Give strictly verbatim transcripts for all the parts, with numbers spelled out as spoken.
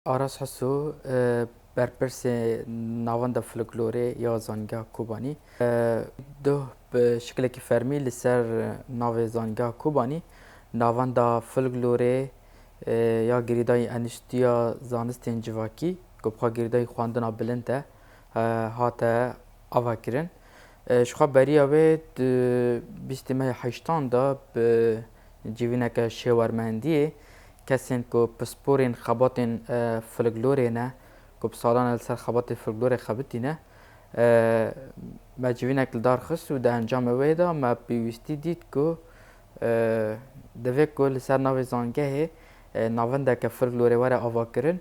Aras Heso, e, berpirsê Navenda Folklorê ya Zanîngeha Kobanî. E, doh bi şiklekî fermî li ser navê Zanîngeha Kobanî, Navenda Folklorê, e, ya Girêdayî Enstîtuya Zanistên Civakî, ku bi xwe girêdayî xwendina bilind e, e, hate avakirin. E, ji xwe beriya wê di bîstê mehê heştan de bi civîneke şêwermendiyê, kesên ku pisporên xebatên, e, folklorê ne, ku bi salan e li ser xebatê folklorê xebitîne, e, me civînek li dar xist û di encamê wê de me pêwîstî dît ku, e, divê ku li ser navê zangehê, e, navendeke folklorê were avakirin.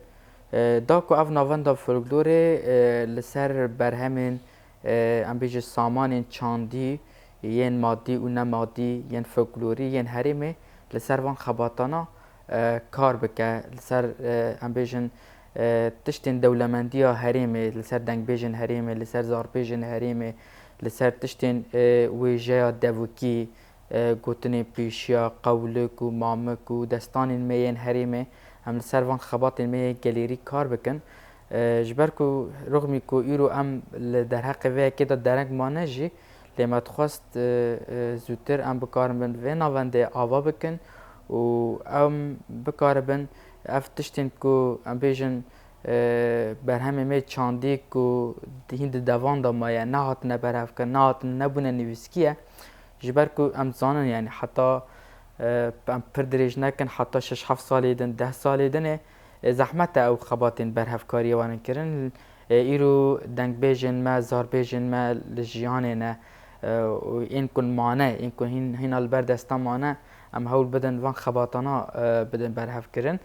E, da ku ev navenda folklorê, e, li ser berhemên, e, em bêjin samanên çandî, yên madî û nemadî, yên folklorî, yên herêmê li ser van xebatana, e, kar bike, li ser, e, em bêjin, e, tiştên dewlemendiya herêmê, li ser dengbêjên herêmê, li ser zarbêjên herêmê, li ser tiştên, e, wêjeya devûkî, e, gotinên pêşiya, qewlik û mamik û destanên me yên herêmê, em li ser van xebatên me yê gelêrî kar bikin. E, ji ber ku rixmî ku îro em li derheqê vê yekê de dereng mane jî, lê me dixwest, e, e, zûtir em bikarin bin vê navendê ava bikin û em bikaribin ev tiştên ku em bêjin, e, berhemê me çandî ku hîn di devan de maye, nehatine berhevkirin, nehatine, nebûne nivîskî ye. Ji ber ku em zanin, yanî heta, e, em pir dirêj nekin, heta şeş heft salê din, deh salê dinê, e, zehmet e ew xebatên berhevkariyê werin kirin. E, îro dengbêjên me, zarbêjên me li jiyanê ne, e, û ên ku mane, ên ku hîn, hîna li ber desta mane, em hewl bidin van xebatana, e, bidin berhevkirin.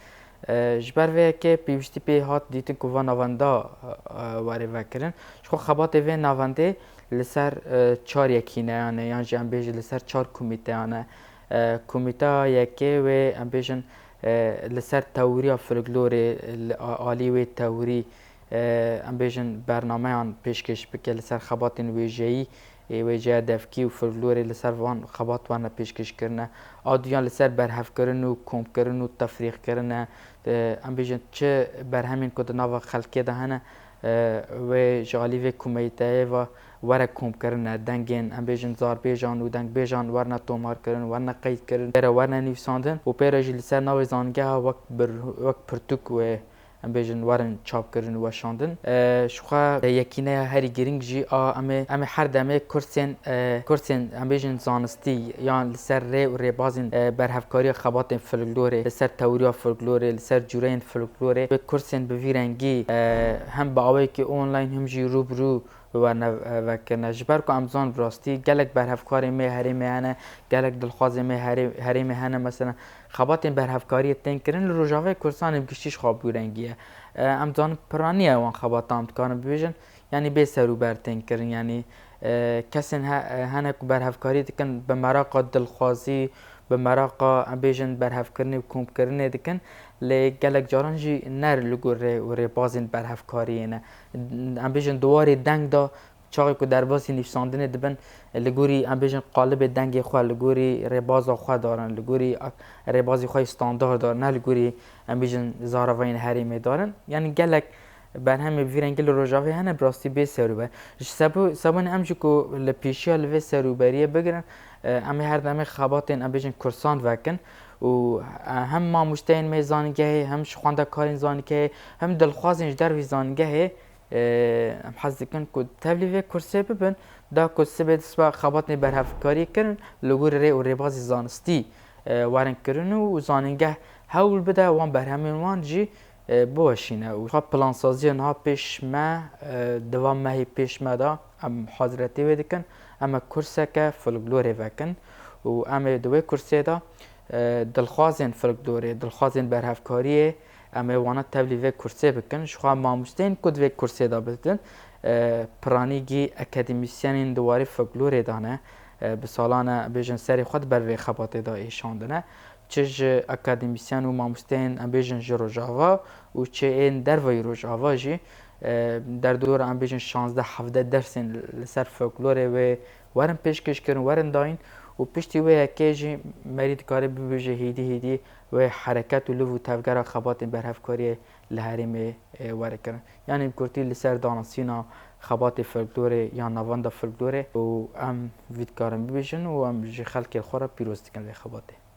E, ji ber vê yekê pêwîstî pê hat dîtin ku van navenda, e, were vekirin. Ji xwe xebatê vê navendê li ser, e, çar yekîneyan e, yan jî em bêjin li ser çar komîteyan e. E, komîteya yekê wê, em bêjin, e, li ser tewriya folklorê, li a-, alî wê tewrî, e, em bêjin bernameyan pêşkêş bike li ser xebatên wêjeyî, ê wêjeya devkî û folklorê li ser van xebat werne pêşkêş kirine. A duyan li ser berhevkirin û komkirin û tefrîxkirin e. E, em bêjin çi berhemên ku di nava xelkê de hene, e, wê ji alî vê komîteyê ve were komkirin e. Dengên, em bêjin, zarbêjan û dengbêjan werne tomarkirin, werne qeydkirin, pê re werne nivîsandin û pê re jî li ser navê zangeha wek bir-, wek pirtûk wê em bêjin, werin çapkirin û weşandin. E, ji xwe yekîneya herî girîng jî a, em ê, em ê her demê kursên, e, kursên, em bêjin, zanistî yan li ser rê û rêbazên, e, berhevkariya xebatên folklorê, li ser tewriya folklorê, li ser cûreyên folklorê, wê kursên bi vî rengî, e, hem bi awayekî online hem jî rû bi rû werine, e, vekirine. Ji ber ku em zan bi rastî gelek berhevkarên me herêmê hene, gelek dilxwazên me herê-, herêmê hene, mesela xebatên berhevkariyê tên kirin li Rojavayê Kurdistanê bi giştî ji xwe bi wî rengî ye. E, em zanin piranî ye wan xebatan, em dikarin bibêjin, yanî bê ser û ber tên kirin, yanî, e, kesên he-, e, hene ku berhevkarî dikin bi meraqa dilxwazî, bi meraqa, em bêjin, berhevkirinê û komkirinê dikin, lê gelek caran jî ne li gor rê û rêbazên berhevkariyê ne. Em bêjin di warê deng de, çaxê ku derbasî nivîsandinê dibin, li gorî, em bêjin, qalibê dengê xwe, li gorî rêbaza xwe darin, li gorî ak-, rêbazê xwe yê standard darin, ne li gorî, em bêjin, zaravayên herêmê darin. Yanî gelek berhemê bi vî rengî li Rojavayê hene, bi rastî bê serûber. Ji sebo-, sebûnê em jî ku li pêşiya li vê serûberiyê bigirin, e, em ê her demê xebatên, em bêjin, kursan vekin û, e, hem mamosteyên me zanîngehê, hem ji xwendekarên zanîngehê, hem dilxwazên ji dervî zanîngehê, e, em hez dikin ku tevlî vê kursê bibin, da ku sibê di siba xebatên berhevkariyê kirin, li gor rê û rêbazê zanistî, e, werin kirin û zanîngeh hewl bide wan berhemên wan jî, e, biweşîne û xwe plansaziya niha pêş me, e, di van mehê pêş me de em haziretê wê dikin. Em ê kurseke folklorê vekin û em ê di wê kursê de, e, dilxwazên folklorê, dilxwazên berhevkariyê, em ê wana tevlî vê kursê bikin. Ji xwe mamosteyên ku di vê kursê de bidin, e, piranîgî akademîsyenên di warê folklorê de ne, e, bi salan e, bêjin, serê xwe di ber vê xebatê de êşandine. Çi ji akademîsyen û mamosteyên, em bêjin, ji Rojava û çi ên derveyî Rojava jî, e, derdora, em bêjin, şazdeh hevdeh dersên li ser folklorê wê werin pêşkêş kirin, werin dayîn û piştî wê yekê jî merî dikare bibêje hêdî hêdî wê hereket û liv û tevgera xebatên berhevkariyê li herêmê, e, were kirin. Yanî bi kurtî li ser danasîna xebatê folklorê yan navenda folklorê û em vî dikarin bibêjin û em ji xelkê xwe re pîroz dikin vê xebatê.